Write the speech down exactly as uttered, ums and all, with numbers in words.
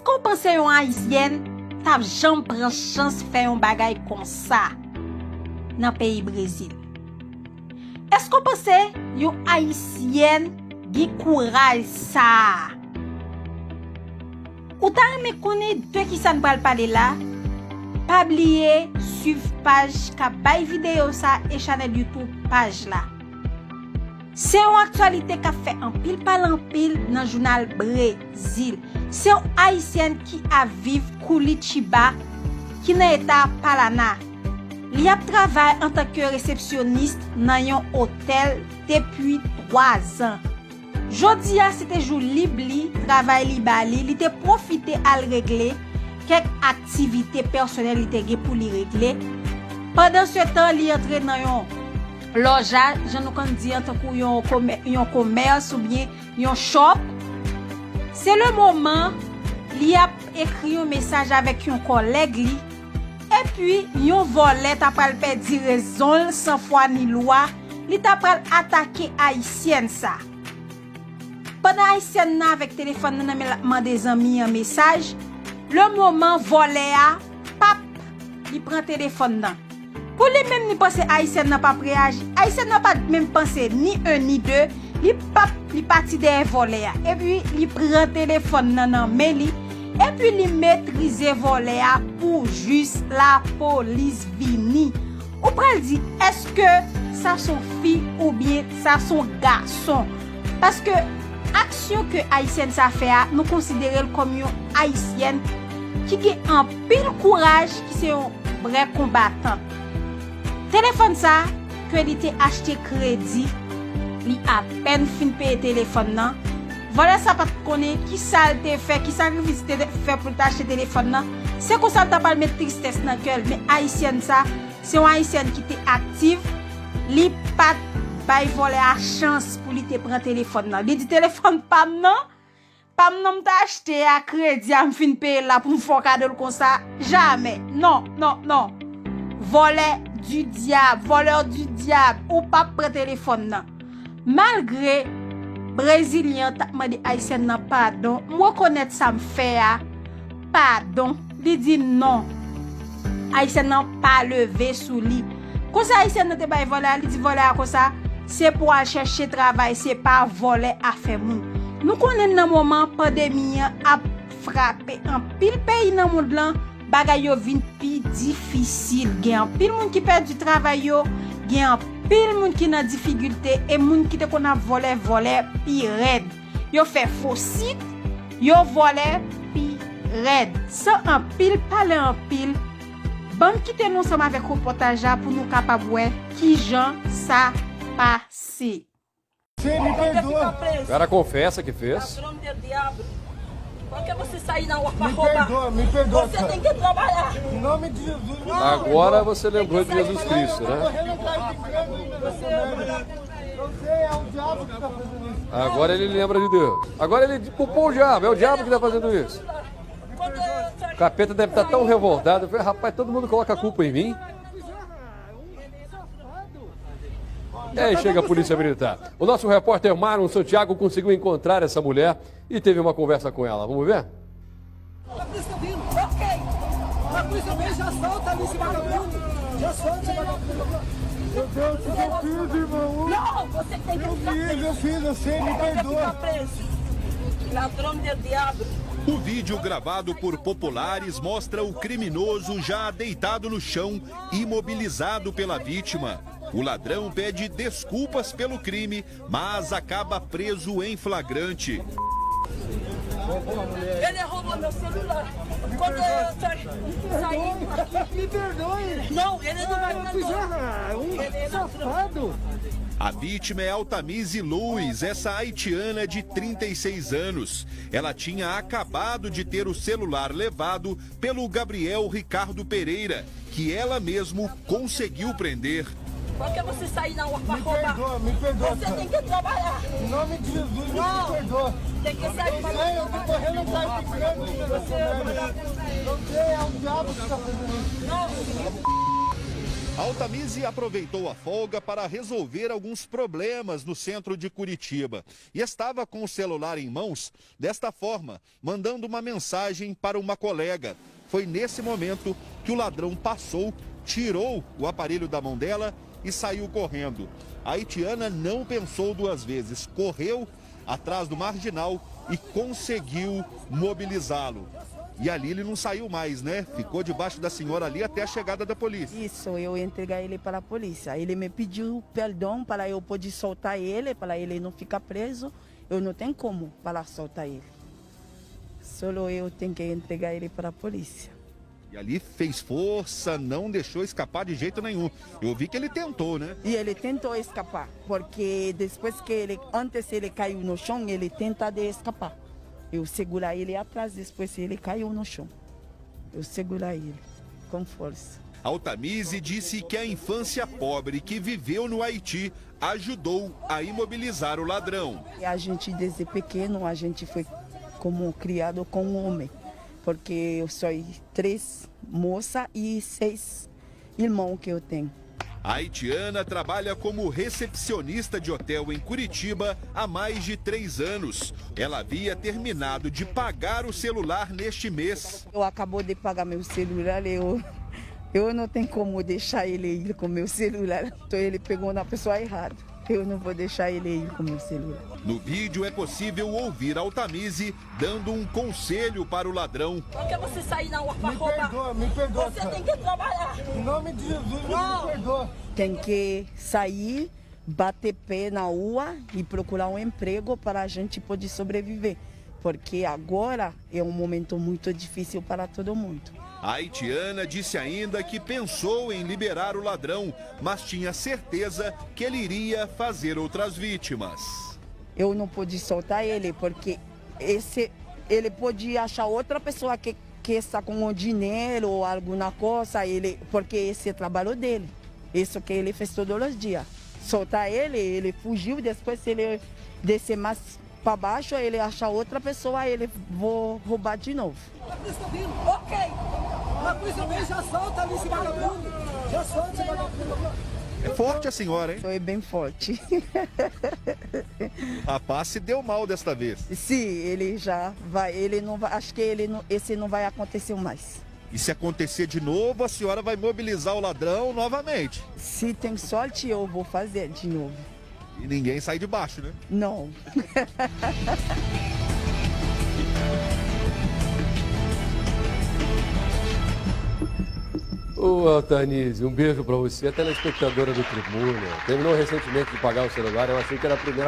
Èske w panse yon Ayisyèn t ap janm pran chans fè yon bagay konsa nan peyi Brezil? Èske w panse yon Ayisyèn gen kouraj sa a? Ou ta renmen konnen de kisa n pral pale la? Pa bliye swiv paj k ap bay videyo sa e chanèl YouTube paj la. Se yon aktyalite k ap fè anpil pale anpil nan jounal Brezil. Se yon Ayisyèn ki ap viv Curitiba, ki nan eta Paraná. Li ap travay antanke resepsyonis nan yon otèl depi twa zan. Jodi a, se te jou lib li, travay li ba li, li te pwofite al regle kèk aktivite pèsonèl li te gen pou li regle. Pandansetan, li antre nan yon lòja, jan nou konn di an, tankou yon komè-, yon komès oubyen yon shop. Se le moman li ap ekri yon mesaj avèk yon kòlèg li, epi yon vòlè ta pral pèdi rezon l san fwa ni lwa, li ta pral atake Ayisyèn sa. Pandan Ayisyèn nan avèk telefòn nan nan men l ap mande zanmi an mesaj, le moman vòlè a, pap, li pran telefòn nan. Pou li menm, li panse Ayisyèn nan p ap reyaji. Ayisyèn nan pa t menm panse ni en ni de, li p ap, li pati dèyè vòlè a. Epi li pran telefòn nan nan men li, epi li metrize vòlè a pou jis lapolis vini. Ou pral di, èske sa s on fi oubyen sa s on gason? Paske aksyon ke Ayisyèn sa fè a, nou konsidere l kòm yon Ayisyèn ki gen anpil kouraj, ki se yon vrè konbatant. Telefòn sa ke li te achte kredi, li apèn fin peye telefòn nan. Vòlè sa pa t konnen kisa l te fè, ki sakrifis li te fè pou l ta achte telefòn nan. Se konsa l ta pral met tristès nan kè l. Men Ayisyèn sa, se yon Ayisyèn ki te aktif, li pa t bay vòlè a chans pou li te pran telefòn nan. Li di, telefòn pa m nan, pa m nan m t achte a, kredi a m fin peye l la pou m fè w kado l konsa. Jamè. Non, non, non. Vòlè di dyab, voleur du diable, ou p ap pran telefòn nan. Malgre Brezilyen an t ap mande Ayisyèn nan padon, m rekonèt sa m fè a, padon. Li di non. Ayisyèn nan pa leve sou li. Konsa Ayisyèn nan te bay vòlè a, li di vòlè a konsa, se pou al chèche travay, se pa vòlè afè moun. Nou konnen nan moman pandemi an ap frape anpil peyi nan mond lan, bagay yo vin pi difisil. Gen anpil moun ki pèdi travay yo, gen anpil moun ki nan difikilte, e moun ki te konn ap vòlè, vòlè pi rèd. Yo fè fo sit, yo vòlè pi rèd. San anpil pale anpil, banm kite nou ansanm avèk repòtaj la pou nou kapab wè kijan sa pase. Você me perdoa. O cara confessa que fez. Ladrão do diabo. Porque você sair na rua pra roubar? Me perdoa, me perdoa, você tem que trabalhar. Em nome de Jesus, me perdoa. Agora você lembrou de Jesus Cristo, né? Você é o diabo que tá fazendo isso. Agora ele lembra de Deus. Agora ele culpou o diabo, é o diabo que tá fazendo isso. O capeta deve estar tão revoltado. Falei, rapaz, todo mundo coloca a culpa em mim. E aí chega a polícia militar. O nosso repórter Marlon Santiago conseguiu encontrar essa mulher e teve uma conversa com ela. Vamos ver? A polícia tá vindo. Ok. A polícia vem, já solta ali esse vagabundo. Já solta esse vagabundo. Meu Deus, o que eu fiz, irmão? Não, você tem que ficar preso. Eu fiz, eu fiz, eu sei, me perdoa. Você tem que ficar preso. Ladrão de diabo. O vídeo gravado por populares mostra o criminoso já deitado no chão, imobilizado pela vítima. O ladrão pede desculpas pelo crime, mas acaba preso em flagrante. Ele roubou meu celular. Quando eu saí, saí. Me perdoe. Não, ele não vai perdoar. Ele é ladrão. A vítima é Altamise Luz, essa haitiana de trinta e seis anos. Ela tinha acabado de ter o celular levado pelo Gabriel Ricardo Pereira, que ela mesmo conseguiu prender. Porque você sair na rua pra roubar? Me perdoa, me perdoa. Você tem que trabalhar. Em nome de Jesus, me perdoa. Não. Tem que sair pra... Eu sei, eu tô correndo atrás de grana, você é vagabundo. Não sei, é o diabo que tá fazendo isso. Não. Altamisi aproveitou a folga para resolver alguns problemas no centro de Curitiba e estava com o celular em mãos, desta forma, mandando uma mensagem para uma colega. Foi nesse momento que o ladrão passou, tirou o aparelho da mão dela e saiu correndo. A haitiana não pensou duas vezes, correu atrás do marginal e conseguiu mobilizá-lo. E ali ele não saiu mais, né? Ficou debaixo da senhora ali até a chegada da polícia. Isso, eu entreguei ele para a polícia. Ele me pediu perdão para eu poder soltar ele, para ele não ficar preso. Eu não tenho como para soltar ele. Solo eu tenho que entregar ele para a polícia. E ali fez força, não deixou escapar de jeito nenhum. Eu vi que ele tentou, né? E ele tentou escapar, porque depois que ele, antes ele caiu no chão, ele tenta de escapar. Eu segura ele atrás, depois ele caiu no chão. Eu segura ele com força. Altamisi disse que a infância pobre que viveu no Haiti ajudou a imobilizar o ladrão. E a gente, desde pequeno, a gente foi como criado com um homem, porque eu sou três moça e seis irmãos que eu tenho. A haitiana trabalha como recepcionista de hotel em Curitiba há mais de três anos. Ela havia terminado de pagar o celular neste mês. Eu acabou de pagar meu celular, eu, eu não tenho como deixar ele ir com meu celular. Então ele pegou na pessoa errada. Eu não vou deixar ele ir com meu celular. No vídeo é possível ouvir Altamisi dando um conselho para o ladrão. Por que você sair na rua pra roubar? Me perdoa, me perdoa. Você tem que trabalhar. Em nome de Jesus, me perdoa. Tem que sair, bater pé na rua e procurar um emprego para a gente poder sobreviver. Porque agora é um momento muito difícil para todo mundo. A haitiana disse ainda que pensou em liberar o ladrão, mas tinha certeza que ele iria fazer outras vítimas. Eu não pude soltar ele, porque esse, ele pode achar outra pessoa que, que está com o dinheiro ou alguma coisa, ele, porque esse é trabalho dele. Isso que ele fez todos os dias. Soltar ele, ele fugiu, depois ele descer mais para baixo, ele achar outra pessoa, ele vou roubar de novo. Ok. A polícia vem, já solta ali esse vagabundo. Já solta esse vagabundo. É forte a senhora, hein? Foi bem forte. O rapaz se deu mal desta vez. Sim, ele já vai, ele não vai, acho que ele não, esse não vai acontecer mais. E se acontecer de novo, a senhora vai mobilizar o ladrão novamente. Se tem sorte, eu vou fazer de novo. E ninguém sai de baixo, né? Não. Ô, Altanise, um beijo pra você, a telespectadora do Tribuna. Terminou recentemente de pagar o celular, eu achei que era a primeira